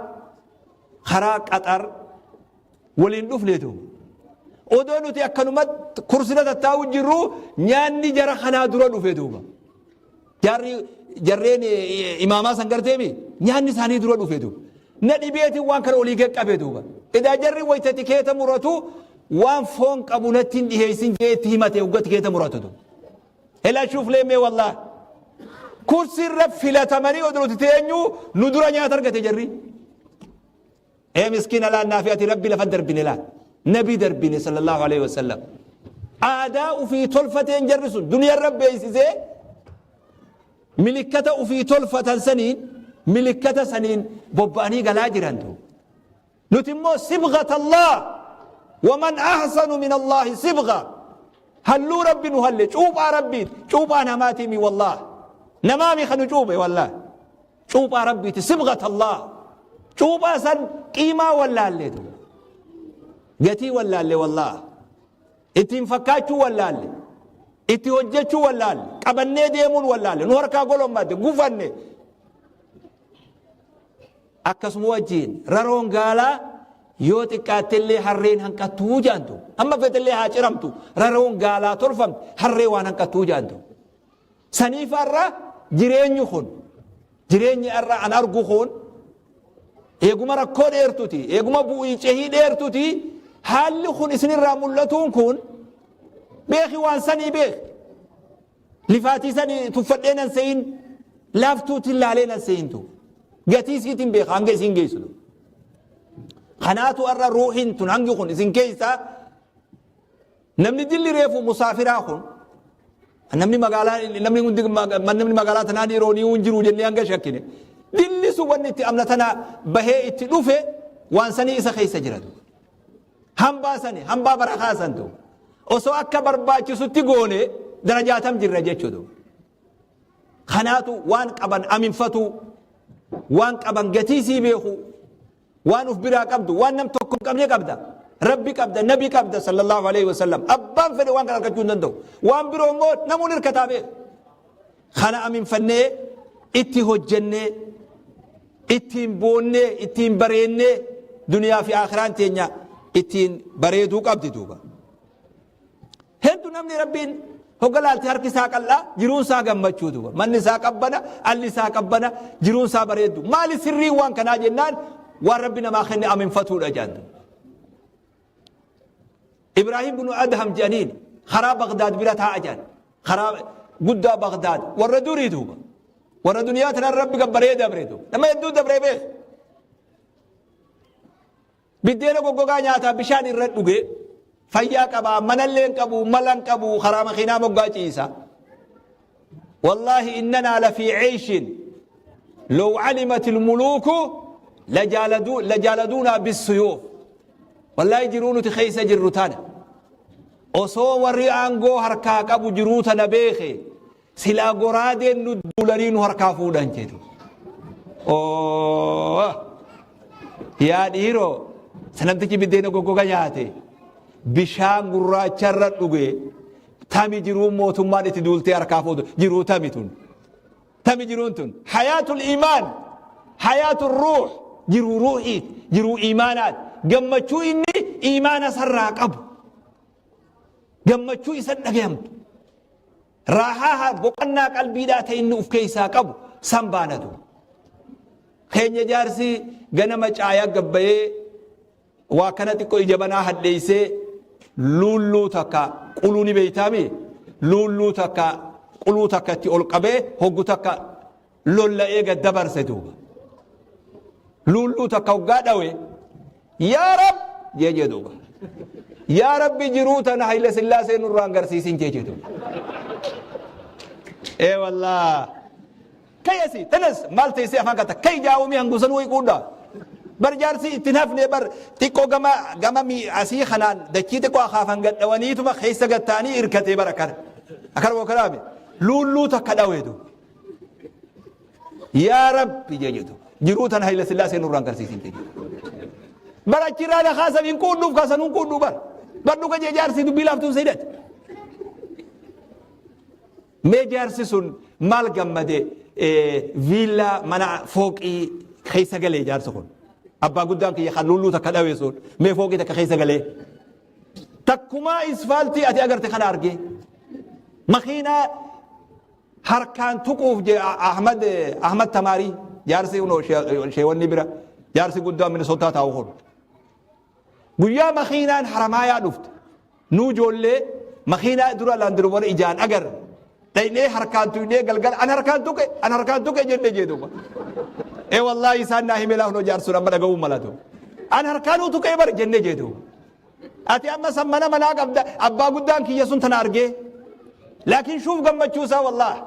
karaa Qaxar waliin dhufneetu, odoo nuti akkanumatti kursira tattaa'u jirru nyaanni jara kanaa dura dhufe duuba. Jarri jarreen imaamaa san garteemi nyaanni isaanii dura dhufe duuba. Na dhibeetiin waan kana olii gad qabe duuba. Edaa jarri wayita tikeeta muratu waan foon qabu natti hin dhiheessin jee itti himate hogga tikeeta muratu duuba. Hela shuuf leemmee wallah. Kursirra filatamanii odoo nuti teenyu nu dura nyaata argate jarri. Ee miskiina laannaa fi ati Rabbi lafa darbine laal. Nabi darbine sallallahu alaihi wasallam. Aadaa ufii tolfateen jarri sun duniyarra beeksisee milikkata ufii tolfatan saniin, milikkata saniin bobba'anii galaa jiran tu. Nuti immoo sibghat Allah waman ahsanu min Allahi sibgha, halluu Rabbi nu halle, cuuphaa Rabbiiti, cuuphaa namaatiimi wallah, namaami kan nu cuuphe wallah, cuuphaa Rabbiiti, sibghat Allah. Cuuphaa san qiimaa wallaalle tu, gatii wallaalle wallah, ittiin fakkaachuu wallaalle, itti hojjechuu wallaalle, qabannee deemuun wallaalle, nu harkaa golommadde, gufanne. Akkasuma wajjiin raroon gaalaa yoo xiqqaattellee harreen hanqattuu jaantu. Hamma feetellee haa ciramtu, raroon gaalaa tolfamte harree waan hanqattuu jaantu. Saniif har'a jireenyi kun, jireenyi har'a an argu kun eeguma rakkoo dheertuti, eeguma bu'ii cehii dheertuti. Haalli kun isinirraa mul'atuun kun beeki, waan sanii beeki. Lifaatii sani tuffadhee nan se'in, laaftuutiin laalee nan se'intu. Gatii isiitiin beeka hanga isiin geessitu. Kanaatu har'a ruuhiin tun hangi kun isin keessaa namni dilli reefu musaafiraa kun, namni magaalaa, namni hundi, namni magaalaa tanaa dhiiroo ni hin jiru jennee hanga shakkine. Dilli sun wanni itti amna tana bahee itti dhufe waan sanii isa keessa jira. Hambaa sani, hambaa barakaa santu osoo akka barbaachisutti goone darajaatam jirra jechuudha. Kanaatu waan qaban aminfatu, waan qaban gatii sii beeku, waan uf biraa qabdu, waan nam tokko hin qabne qabda. Rabbi qabda, nabi qabda sallallahu alaihi wasallam. Abbaan fedhe waan kana argachuu hin danda'u. Waan biroo immoo namuun hirkataa beeku. Kana aminfannee itti hojjennee, ittiin boonnee, ittiin bareennee, duniyaa fi akiraan teenya ittiin bareeduu qabdi duuba. Hedduu namni Rabbiin hogga laalte harki isaa qal'aa, jiruun isaa gammachuu duuba. Manni isaa qabbana, alli isaa qabbana, jiruun isaa bareeddu. Maali sirriin waan kanaa jennaan, waan Rabbi namaa kenne aminfatuudha jedhan. Ibraahim bin Adham jedhaniin karaa Bagdaad bira taa'a jedhan. Karaa guddaa Bagdaad warra durii duuba. Warra duniyaa tanan Rabbi gabbaree dabre duuba. Nama hedduu dabree beek. Biddeena goggogaa nyaataa bishaan irra dhuge fayyaa qabaa manallee hin qabu mala hin qabu karaa makiinaa moggaa ciisa. Wallaahi innanaa lafii ceeshin low calimat ilmuluuku lajaaladuunaa bissuyuuf. Wallaahi jiruu nuti keessa jirru tana. Osoo warri aangoo harkaa qabu jiruu tana beeke silaa goraadeen nu duulanii nu harkaa fuudhan jedhu. Oo! Yaa dhiiroo sanamtichi biddeena goggoga nyaate bishaan gurraacharra dhuge tami jiruu mootummaan itti duultee harkaa fuutu jiruu tami tun. Tami jiruun tun hayaatul iimaan hayaatul ruuh jiruu ruuhiit jiruu iimaanaat gammachuu inni iimaana sarraa qabu gammachuu isa dhagayamtu raahaa boqannaa qalbiidhaa ta'e inni uf keessaa qabu san baanatu. Keenya jaarsi ganama caayaa gabbayee Waa kana xiqqo ija banaa hadheeysee luulluu takka quluu ni beeytaami luulluu takka quluu takka itti ol qabee hoggu takka lolla'ee gad dabarse duuba. Luulluu takka hoggaa dhawe yaa rab jee jee duuba. Yaa rabbi jiruu tana Hayila Sillaasee nurraan garsiisin jee jee duuba. Ee wallaa. Kai asi tanas maal teessee afaan kata kai jaawumii hangusan wayi quudha. Bar jaarsi ittiin hafne bar xiqqoo gama gama asii kanaan dachii xiqqoo akaafan gadhawaniituma keessa gattaanii irkatee bar akkana. Akkana boo kanaame luulluu takka dhaweetu. Yaa Rabbi jeejetu jiruu tan Hayila Sillaasee nurraan garsiisin jeejetu. Bar achirraa na kaasan hin quudhuuf kaasan hin quudhuu bar. Bar dhuga jee jaarsi dubbii laaftuun seedati. Mee jaarsi sun maal gammade viillaa mana fooqii keessa galee jaarsi kun. Abbaa guddaan kiyya kan lulluu takka dhawe sun mee fooqii takka keessa galee. Takkumaa isfaaltii ati agarte kana argee. Makiinaa harkaan tuquuf je Ahmad Ahmad Tamaarii jaarsi kunoo sheewanni bira jaarsi guddaan Minisootaa taa'u kun. Guyyaa makiinaan Haramaayaa dhufte nuu ijoollee makiinaa dura Land Rover ijaan agarre dhaynee harkaan tuynee galgala an harkaan tuqe an harkaan tuqe jenne jee duuba. Ee wallaahi isaan naa himee laa hunoo jaarsuun amma dhaga'uu malatu. An harkaanuu tuqee bar jenne jee duuba. Ati amma san mana manaa qabda abbaa guddaan kiyya sun tana argee. Laakiin shuuf gammachuu isaa wallaahi.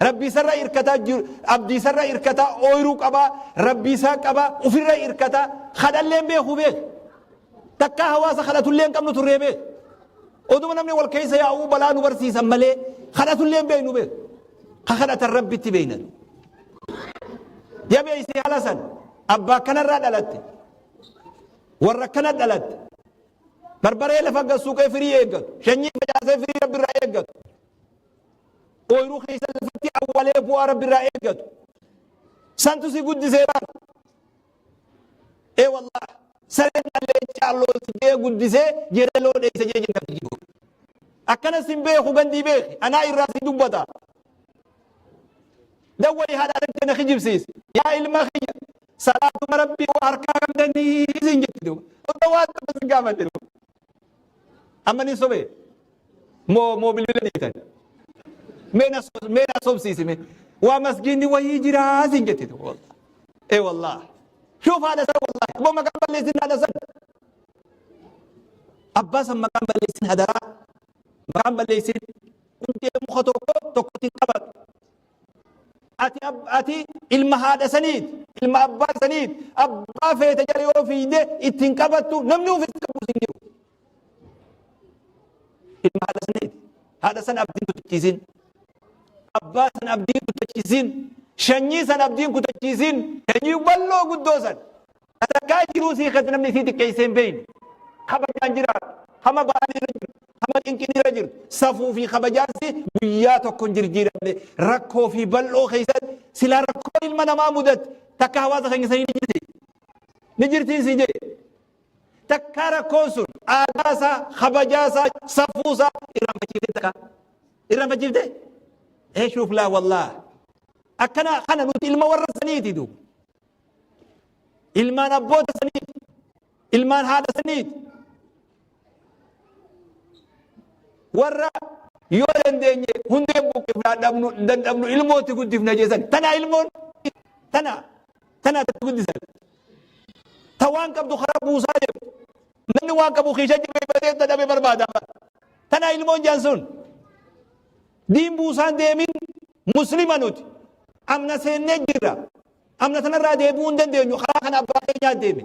Rabbii isarra irkataa jiru abdii isarra irkataa ooyruu qabaa rabbii isaa qabaa ufirra irkataa kadhallee hin beeku beek takkaa hawaasa kadhatullee hin qabnu turree beek oduma namni wal keessa yaa'uu balaa nu barsiisan malee kadhatullee hin beeknu beek ka kadhatan rabbitti beeynan jabeessi haala san abbaa kanarraa dhalatte warra kana dhalatte barbaree lafa gad suuqee firii eeggatu shanyii facaasee firii rabbirraa eeggatu Ooyruu keessa lafatti awwalee bu'aa Rabbi irraa eeggatu. Santu si guddisee bar. Ee wallah sareen leenca alloolti jee guddisee jeedaloo dheeysa jee jennatti jiru. Akkana sin beeku gandii beeki anaa irraa si dubbata. Dawwali haadha tante na kijibsiisi. Yaa ilma kiyya salaatuma Rabbii waa harkaa qabdanii siin jetti duuba. Otoo waan tokko sin gaafadhe duuba. Amma ni sobee. Moo moo bilbila dhiitan. Mee na mee na sobsiisi mee. Waa masgiinni wayii jiraa siin jetti wallah. Ee wallah. Shuuf haadha san wallahi. Abboo maqaan balleessin haadha san. Abbaa san maqaan balleessin hadaraa. Maqaan balleessin. Quncee muka tokko tokkotti hin qabatu. Ati ati ilma haadha saniiti. Ilma abbaa saniiti. Abbaa feete jala yoo fiigde ittiin qabattu namni ofitti qabu sin jiru. Ilma haadha saniiti. Haadha san abdiin kutachiisin. Abbaa san abdiin kutachiisin. Shanyii san abdiin kutachiisin. Shanyii bal'oo guddoo san. Takkaa jiruu sii keessa namni isii xiqqeessee hin beekne. Kabajaan jiraatu. Hama ba'aan irra jiru. Hama cinqin irra jiru. Safuu fi kabajaan si guyyaa tokko hin jirjiiramne. Rakkoo fi bal'oo keessatti silaa rakkoo ilma namaa mudatte takka hawaasa keenya sanii ni jirti. Ni jirtiin si jee. Takkaa rakkoon sun aadaa isaa, kabajaa isaa, safuu isaa irraanfachiiftee takkaa. Irraanfachiiftee? Ee shuuf laa wallaah. Akkana kana nuti ilma warra saniiti duuba. Ilmaan abboota saniiti. Ilmaan haadha saniiti. Warra Yoo dandeenye hundeen buqqifnaa dhabnu dandhabnu ilmootti guddifna jeesan. Tana ilmoon tana tana tatti guddisan. Ta waan qabdu karaa buusaa deemtu. Namni waan qabu kiisha jabeeffatee dadhabe barbaada. Tana ilmoon jaan sun. Diin buusaan deemin muslima nuti. Amna seennee jirra. Amna tanarraa deebi'uu hin dandeenyu. Karaa kana abbaa keenyaa deeme.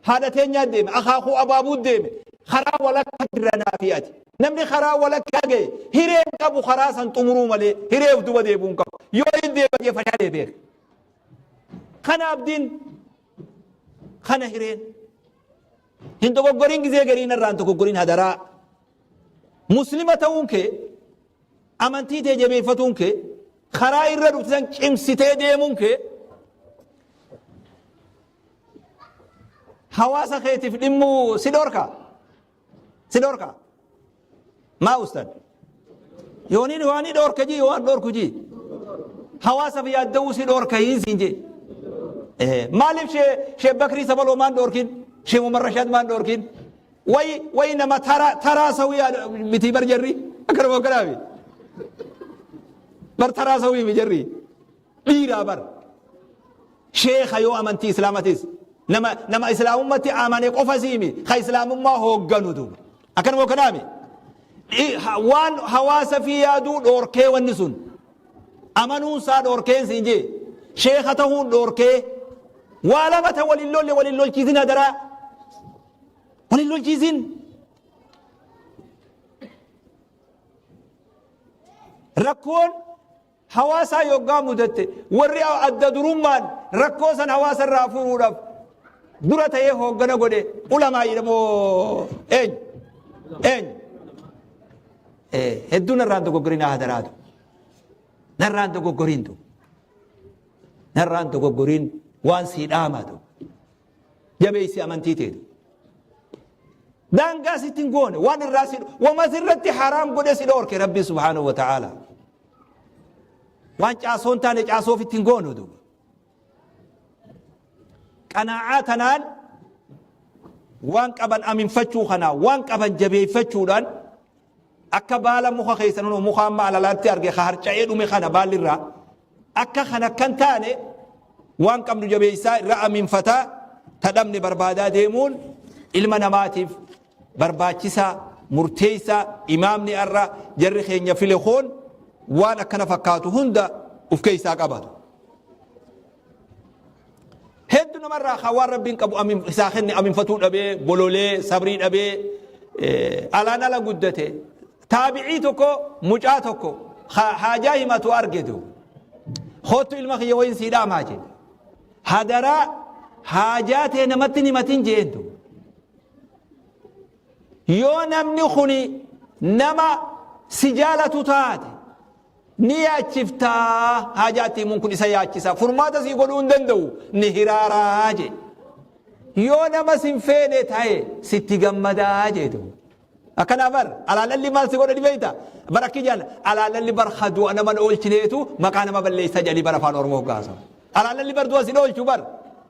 Haadha teenyaa deeme. Akaakuu abaabuu deeme. Karaa walakkaa jirra naafi ati. Namni karaa walakkaa gahe hireen qabu karaa san xumuruu malee hireef duba deebi'uu hin qabu. Yoo hin deema jee fashalee beeka. Kana abdiin kana hireen. Hin dogoggorin gizee garii narraa hin dogoggorin hadaraa. Muslima ta'uun kee amantii tee jabeeffatuun kee karaa irra dhufte san cimsitee deemuun kee hawaasa keetiif dhimmuu si dhorka si dhorka maa ustad yooniin waan ni dhorka jii waan dhorku jii hawaasaaf yaadda'uu si dhorka hin siin jee maaliif shee shee bakrii sabaloo maan dhorkin shee umar rashaad maan dhorkin Way way nama tara taraa sawii mitii bar jarri akkanuma akkanaafi bar taraa sawii mi jarri dhiiraa bar sheekha yoo amantii islaamatis nama nama islaamummatti amane qofa siimi ka islaamummaa hoogganu duuba akkanuma akkanaami waan hawaasa fi yaaduu dhoorkee wanni sun amanuun isaa dhoorkeen siin jee sheekha tahuun dhoorkee waa lama ta walin lolle walin lolchiisin hadaraa Wal hin lolchiisin. Rakkoon hawaasaa yoggaa mudatte warri adda durummaan rakkoo san hawaasa irraa furuudhaaf dura ta'ee hooggana godhe ulamaa jedhamoo eenyu? Eenyu? Hedduu narraan dogoggorinaa hadaraatu. Narraan dogoggorintu. Narraan dogoggorin waan sii dhaamatu. Jabeessi amantii teetu. Daangaa sitti hin goone waan irraa si wama sirratti haraam godhe si dhoorke Rabbi subhaanahu wa ta'aala. Waan caasoo hin taane caasoo ofitti hin goonu duuba. Qanaa'aa tanaan waan qaban aminfachuu kanaa waan qaban jabeeffachuudhaan akka baala muka keessa nunu muka amma alalaatti arge ka harca'ee dhume kana baalli irraa akka kana kan taane waan qabnu jabeessaa irra aminfataa ta dhabne barbaadaa deemuun ilma namaatiif barbaachisaa murteessaa imaamni arra jarri keenya file koon waan akkana fakkaatu hunda uf keessaa qabatu. Heddu namarraa kan waan rabbiin qabu isaa kenne aminfatuu dhabee bololee sabrii dhabee alaan ala guddate taabicii tokko mucaa tokko haajaa himatu argetu koottu ilma kiyya wayin sii dhaamaa jedhe hadaraa haajaa tee namatti hin himatin jeentu yoo namni kuni nama si jaalatu taate Ni yaachifta, haajaa itti himuun kun isa yaachisa, furmaata sii godhuu hin danda'u, ni hiraaraa jee. Yoo nama sin feene ta'e sitti gammadaa jeetu. Akkanaa bar alaalalli maal si godha ni beekta? Bar akki jedhan alaalalli bar du'a nama oolchineetu maqaa nama balleessa jedhanii bar afaan Oromoo gaasa. Alaalalli bar du'a si oolchu bar.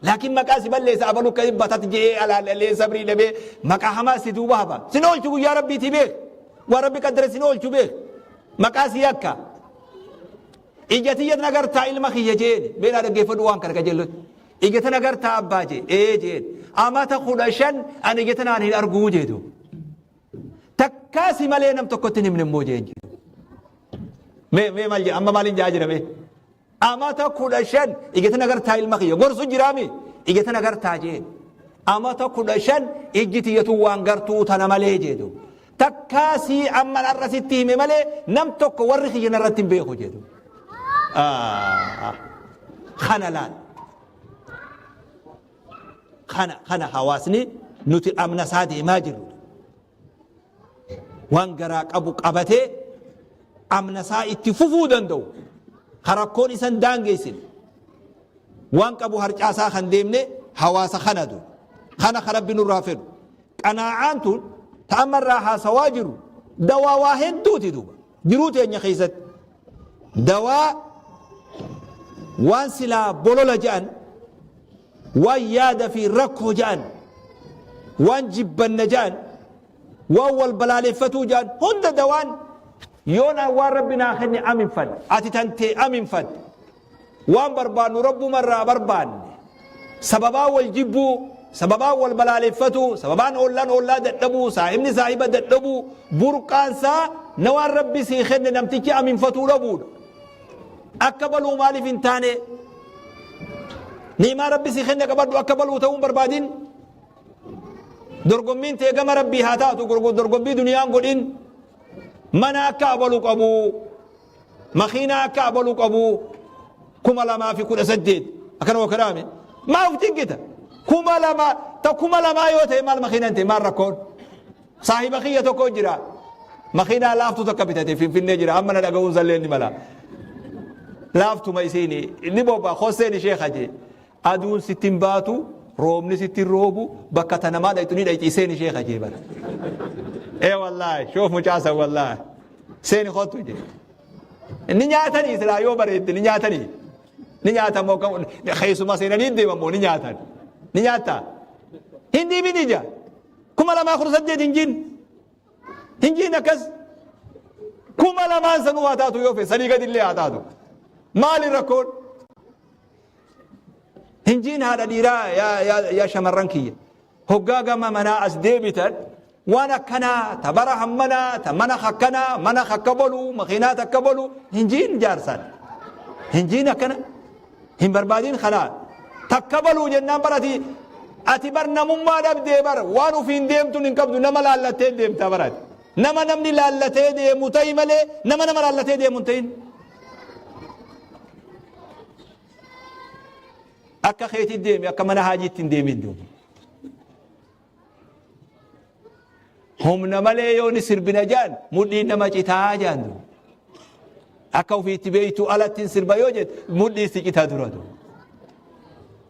Laakiin maqaa si balleessa abalu akka batat je'ee alaalallee sabrii dhabee maqaa hamaa si duuba hafa. Sin oolchu guyyaa rabbiitii beek. Waan rabbi qaddare sin oolchu beek. Maqaa si yakka. Ija tiyya na gartaa ilma kiyya jeen. Mee naa dhaggeeffadhu waan kana qajeellotti. Ija tana gartaa abbaa jee. Ee jeen. Amata 15 ani ija tanaan hin arguu jeetu. Takkaa si malee nam tokkotti hin himne immoo jeen jedhu. Mee mee maal jedha amma maaliin jaa jira mee. Amata 15 ija tana gartaa ilma kiyya gorsu jiraami ija tana gartaa jeen. Amata 15 ijji tiyyatu waan gartuu tana malee jeetu. Takkaa sii amman har'a sitti hime malee nam tokko warri kiyya narratti hin beeku jedhu. Kana laal. Kana kana hawaasni nuti amna isaa deemaa jirru. Waan garaa qabu qabatee amna isaa itti fufuu danda'u. Ka rakkoon isan daangeessine. Waan qabu harcaasaa kan deemne hawaasa kanatu. Kana ka rabbi nurraa fedhu. Qanaa'aan tun ta amma irraa haasawaa jirru dawaa waa hedduuti duuba jiruu teenya keessatti dawaa waan silaa bolola je'an waan yaada fi rakkoo je'an waan jibbanna je'an waan wal balaaleffatuu je'an hunda dawaan Yoon an waan Rabbi naa kenne aminfadhe, ati tantee aminfatte, waan barbaannu Rabbuma irraa barbaanne, sababaa wal jibbuu, sababaan wal balaaleffatuu, sababaan ollaan ollaa dadhabuu, saahibni saahiba dadhabuu, burqaan isaa na waan Rabbi sii kenne namtichi aminfatuu dhabuudha. Akka baluu maaliif hin taane? Ni'imaa Rabbi sii kenne qabadhu, akka baluu ta'uu hin barbaadin. Dorgommiin tee gama Rabbii haa taatu, dorgommii duniyaan godhin. Mana akka abalu qabu, makiinaa akka abalu qabu, 2018 akkana wakaraame maa uf cinqita? 2000 ta 2000 yoo ta'e maal makiinaan ta'e maal rakkoon? Saahiba kiyya tokko jira, makiinaa laaftu takka bitate, Finfinnee jira, amma na dhaga'uun sallee ni mala. Laaftuma isiin ni bobba hosseen ishee kaje aduun sitti hin baatu, roobni sitti hin roobu, bakka ta namaa dhayxu ni dhayxi, seen ishee kajee bara. Ee wallaahi, shoof mucaasan, wallaahi seeni kottu jee. Ni nyaatanii silaa yoo bareedde ni nyaatanii. Ni nyaatan moo keessuma seenanii deeman moo ni nyaatan. Ni nyaattaa. Hin dhiibin ija. 2018 hin jiin. Hin jiin akkas. 2000n sanuu haa taatu, yoo fedhe sanii gadillee haa taatu. Maali rakkoon? Hin jiin haadha dhiiraa, yaa shamarran kiyya. Hoggaa gama manaa as deebitan waan akkanaa ta bara hammanaa ta mana akkanaa mana akka bolu makiinaa takka bolu hin jiin jaarsaan. Hin jiin akkana. Hin barbaadin kanaa. Takka baluu jennaan barati ati bar namummaa dhabdee bar waan ofiin deemtuun hin qabdu, nama laallattee deemtaa barati. Nama namni laallatee deemu ta'i malee nama nama laallatee deemu hin ta'in. Akka keetii deemi, akka mana haajiitti hin deemin duuba. Humna malee yoo ni sirbina jaan mudhiin nama citaa jaan duuba. Akka ofiitti beektu alatti hin sirba yoo jette mudhii si citaa dura duuba.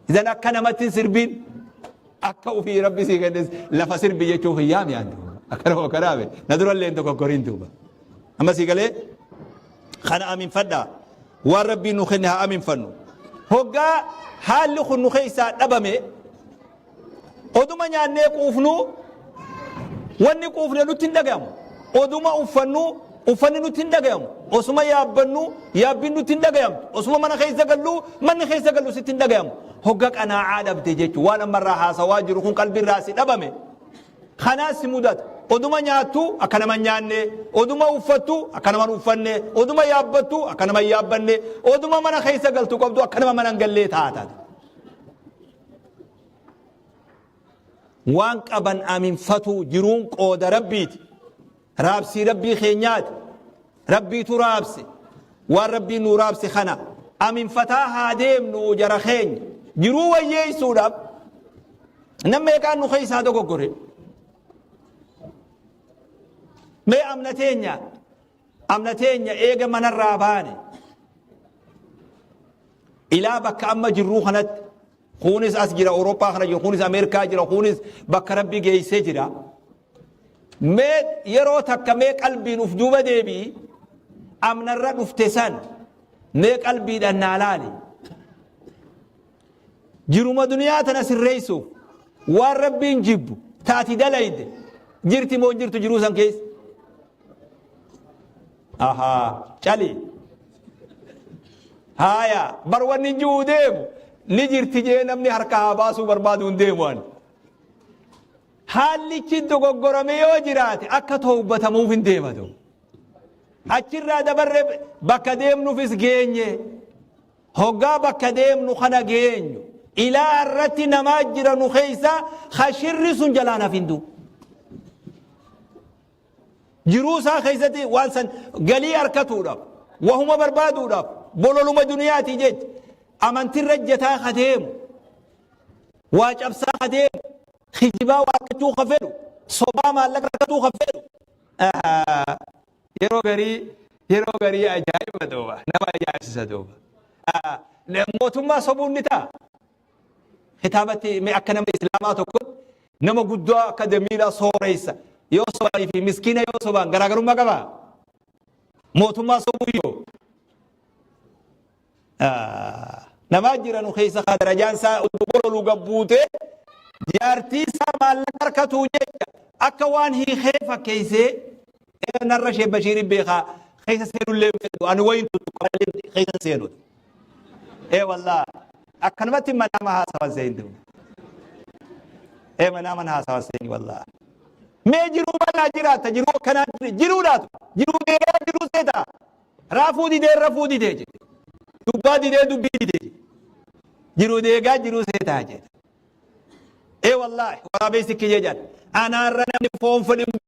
Idan akka namatti hin sirbiin, akka ofii Rabbi sii kennes lafa sirbi jechuuf hin yaami jaan duuba. Akkana kanaame na durallee hin dogoggoriin duuba. Amma sii galee kana aminfadhaa. Waan Rabbiin nu kenne haa aminfannu. Hoggaa haalli kun nu keessaa dhabame, oduma nyaannee quufnu wanni quufne nutti hin dhagayamu. Oduma uffannu uffanni nutti hin dhagayamu. Osuma yaabbannu yaabbiin nutti hin dhagayamtu. Osuma mana keessa gallu manni keessa gallu sitti hin dhagayamu. Hogga qanaa'aa dhabde jechuun waan ammarraa haasawaa jiru kun qalbiirraa si dhabame. Kanaas si mudata. Oduma nyaattu akka nama hin nyaanne, oduma uffattu akka nama hin uffanne, oduma yaabbattu akka nama hin yaabbanne, oduma mana keessa galtu qabdu akka nama mana hin gallee taata. Waan qaban aminfatu, jiruun qooda Rabbiiti. Raabsii Rabbii keenyaati. Rabbiitu raabse. Waan Rabbiin nuu raabse kana aminfataa haa deemnu jara keenya. Jiruu wayyeessuudhaaf nam meeqaan nu keessaa dogoggore. Mee amna teenya amna teenya eega manarraa baane ilaa bakka amma jirruu kanatti, kunis as jira, Awurooppaa kana jira, kunis Ameerikaa jira, kunis bakka Rabbi geessee jira. Mee yeroo takka mee qalbiin uf duuba deebi'i, amnarra dhufte san mee qalbiidhaan naa laali. Jiruma duniyaa tana sirreessuuf waan Rabbiin jibbu taati dalayde jirti moo hin jirtu jiruu san keessa? Ahaa, cali. Haaya, bar wanni ji'uu deemu ni jirti jee namni harka haa baasuu barbaadu hin deemu ani. Haallichi dogoggorame yoo jiraate akka towbatamuuf hin deematu. Achirraa dabarre bakka deemnuufis geenye. Hoggaa bakka deemnu kana geenyu ilaa irratti namaa jira nu keessa ka shirri sun jalaan hafindu. Jiruu isaa keessatti waan san galii harkatuudhaaf, wahuma barbaaduudhaaf, bololuma duniyaatii jecha amantirra ejjataa ka deemu, waa cabsaa ka deemu, kijibaa waa argachuu ka fedhu, sobaa maallaqa argatuu ka fedhu. Yeroo garii ajaa'iba duuba, nama ajaa'ibsiisa duuba. Mootummaa sobuun ni ta'a. Kitaabatti mee akka nama Islaamaa tokkotti nama guddaa akka damiidhaa sooreessa yoo sobanii fi miskiina yoo sobaan garaagarummaa qabaa? Mootummaa sobuu yoo namaa jira nu keessa kaa darajaan isaa bololu gabbuutee jaartii isaa maallaqa harkatuu jecha akka waan hiikee fakkeessee narra Sheek Bashiirin beekaa. Keessa seenullee hin fedhu. Ani wayin tuttuqa malee keessa seenu. Ee wallaahi. Akkanumatti manaama haasawan seeni. Ee manaaman haasawan seeni wallaahi. Mee jiruu balaa jiraatta jiruu akkanaa jiruudhaatu jiruu deegaa jiruu seetaa. Raafuu didee rafuu didee jedhe. Dubbaa didee dubbii didee jedhe. Jiruu deegaa jiruu seetaa jedhe. Ee wallaahi waraabessi kiyya jedhan. Anaarra namni foon fedhu.